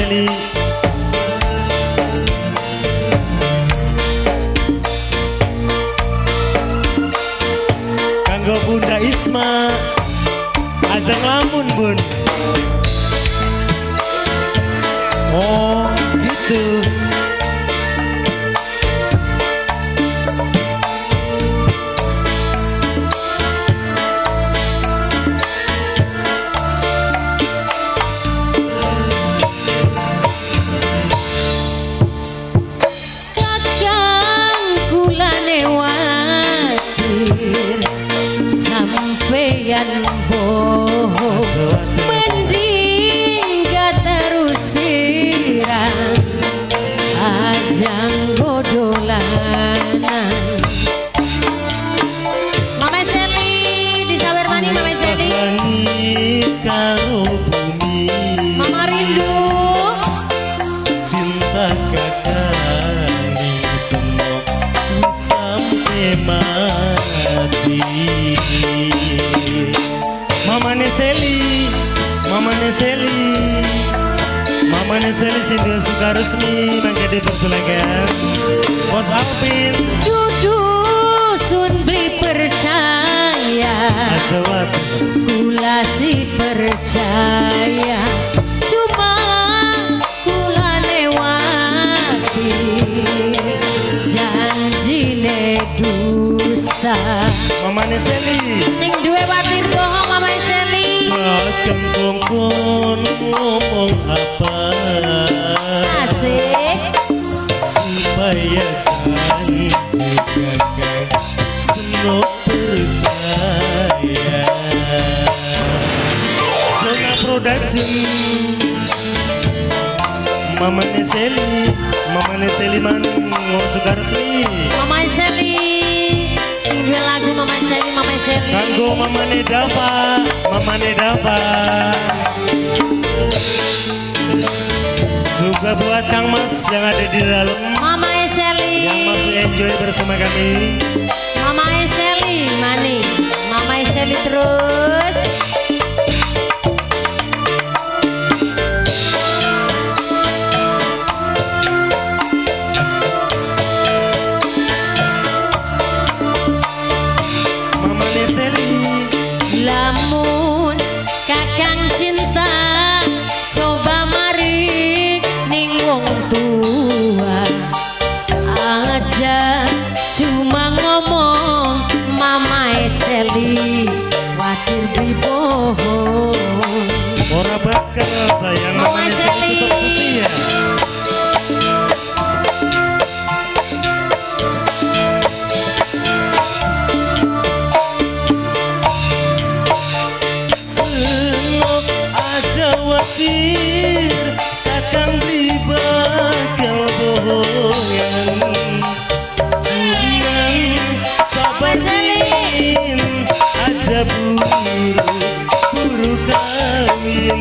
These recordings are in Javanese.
Seli. Kanggo Bunda Isma, aja ngelamun Bun. Oh gitu. Kakang kulane watir sampeyan bohong, mending gak terus siram ajang godolanan. Mama Seli disawer mani Mama Seli. Langit karo bumi, Mama rindu cinta kakang semok sampai mati. Mama Neseli, Mama Neseli, Mama Neseli Sindio Sukaresmi mangke dipersilakan. Bos Alvin dudu sun beli percaya, aja watir. Kula si percaya cuma kula lewati janjine dusta. Mama Neseli Sing duwe watir bohong Mama Seli. Kakang kongkon ngomong apa Asik supaya janji kakang senok percaya. Zona Production Mama Neseli, Mama Neseli manung Sukaresmi. Mama Seli sing duwe lagu Mama Seli, Mama Seli. Kanggo Mama Nedava, Mama Nedava. Juga buat Kang Mas yang ada di dalam, Mama Seli yang masih enjoy bersama kami. Mama Seli mani, Mama Seli terus. Mama Neseli Lamun kakang cinta coba mari ning wong tua, aja cuma ngomong Mama Seli watir beli bohong. Ora bakal sayang Mama Mama Neseli Seli. tetap setia. Senok aja watir kakang beli bakal bohongan. Cuman sabar Mama Seli. Din, aja buru buru kawin.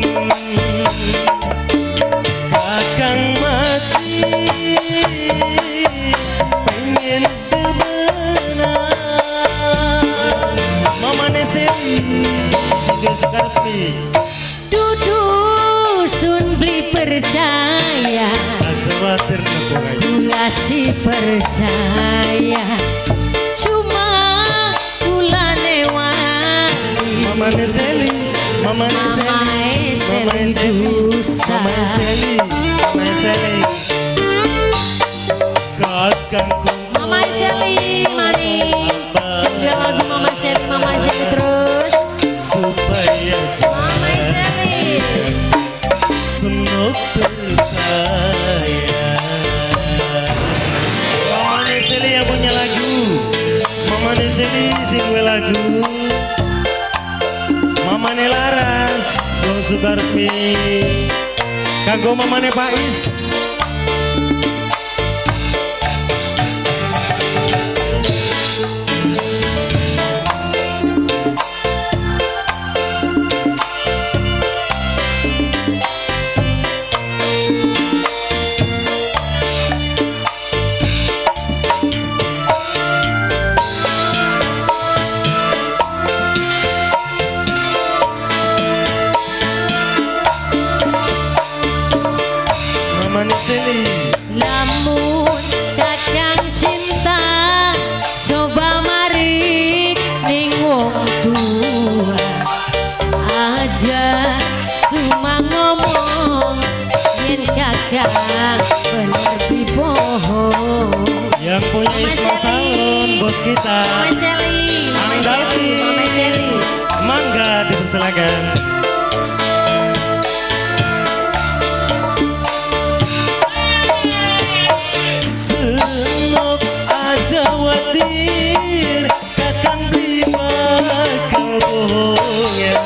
Kakang masih pengen demenan. Mama Neseli Sindio Sukaresmi Dudu sun beli percaya, aja watir nopo kae. kula si percaya cuma kula lewati. Mama Neseli, Mama Neseli, Mama Mama Seli Neseli, dusta. Mama Neseli, Mama Neseli. Kakang Mama Seli mani sing duwe lagu Mama Seli, Mama Seli terus. supaya Mama Seli senok percaya. Mama Neseli yang punya lagu, Mama Neseli sing duwe lagu. Mama Nelaras, Wong Sukaresmi. Kanggo Mamane Pais. Kakang bener bohong. Yang punya Isma Salon bos kita Mama Seli, Mama Seli, Mama Seli. Mangga dipersilakan. Senok aja watir kakang beli bakal bohongan.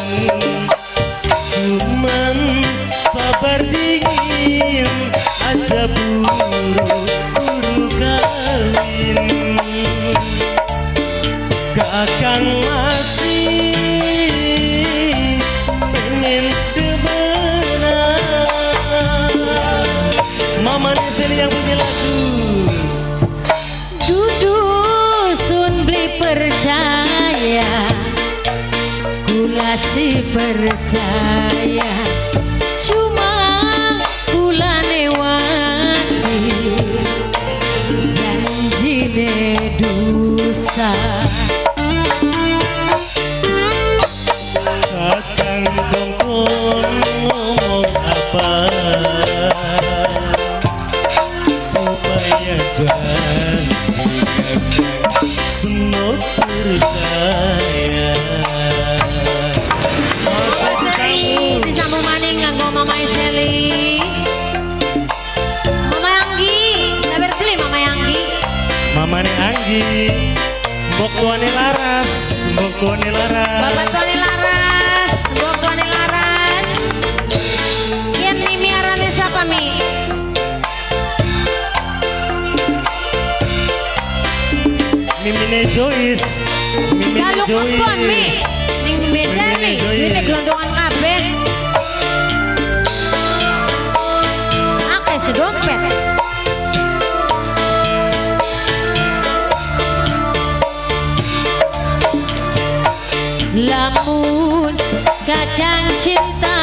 Cuman sabar dingin aja buru-buru kawin. Kakang masih pengen demenan. Mama Neseli yang punya lagu. Dudu sun beli percaya, kula si percaya. Cuma kula newati janjine dusta. Kakang tongkon ngomong apa supaya janji kakang senok percaya. Mama Seli disambung maning nganggo Mama Seli. Mama Anggi, sabar beli Mama Anggi. Mamane Anggi, mbok tuane Laras, mbok tuane Laras. Bapak tuane Laras, mbok tuane Laras. Yen mimi arane siapa mi? Mimine Joyce, Mimine Jaluk Joyce. kebon mi, ning Mimi Seli, duwite gelondongan kabeh. Akeh si dompet. Lamun kadang cinta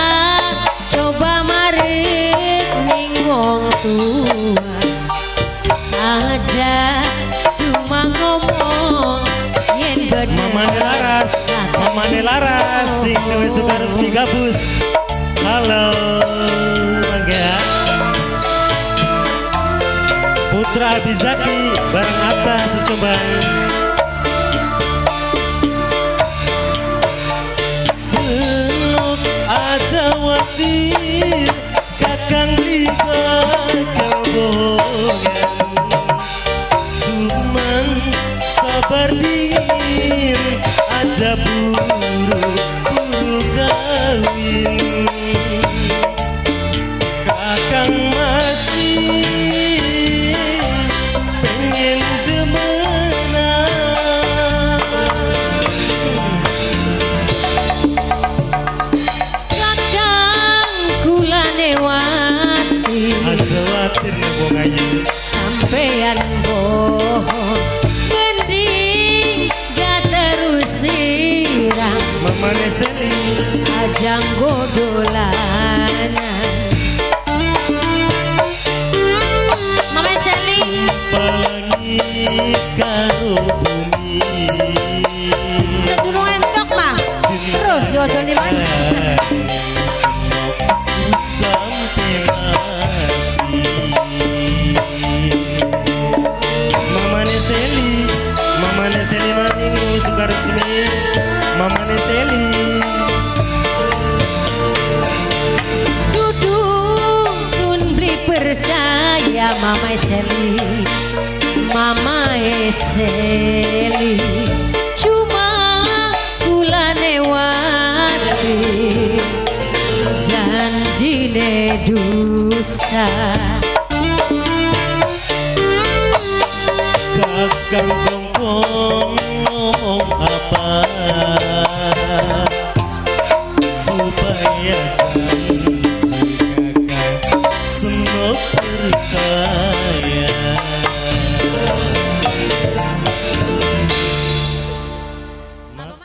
coba marik ning wong tua aja cuma ngomong yen bener. Mamane Laras, Mamane Laras sing duwe Sukaresmi Gabus. Halo, mangga. Putra Abizaki bareng Atta Secombang. Senok aja watir kakang beli bakal bohongan. Cuman sabar dingin aja buru-buru kawin. Kakang masih pengen demenan. Kakang kula newati Aja watir wong ayu. sampean bohong mending gak terus sirang Mamane Seli, aja godolanan. Mama Seli, pelangi karo bumi. Sedurung entok mah terus diodoni mana. Sampai mati. Mamane Seli, Mamane Seli maning Sukaresmi. Mamane Seli. Dudu sun beli percaya Mama Seli, Mama Seli. Cuma kula newati janjine dusta.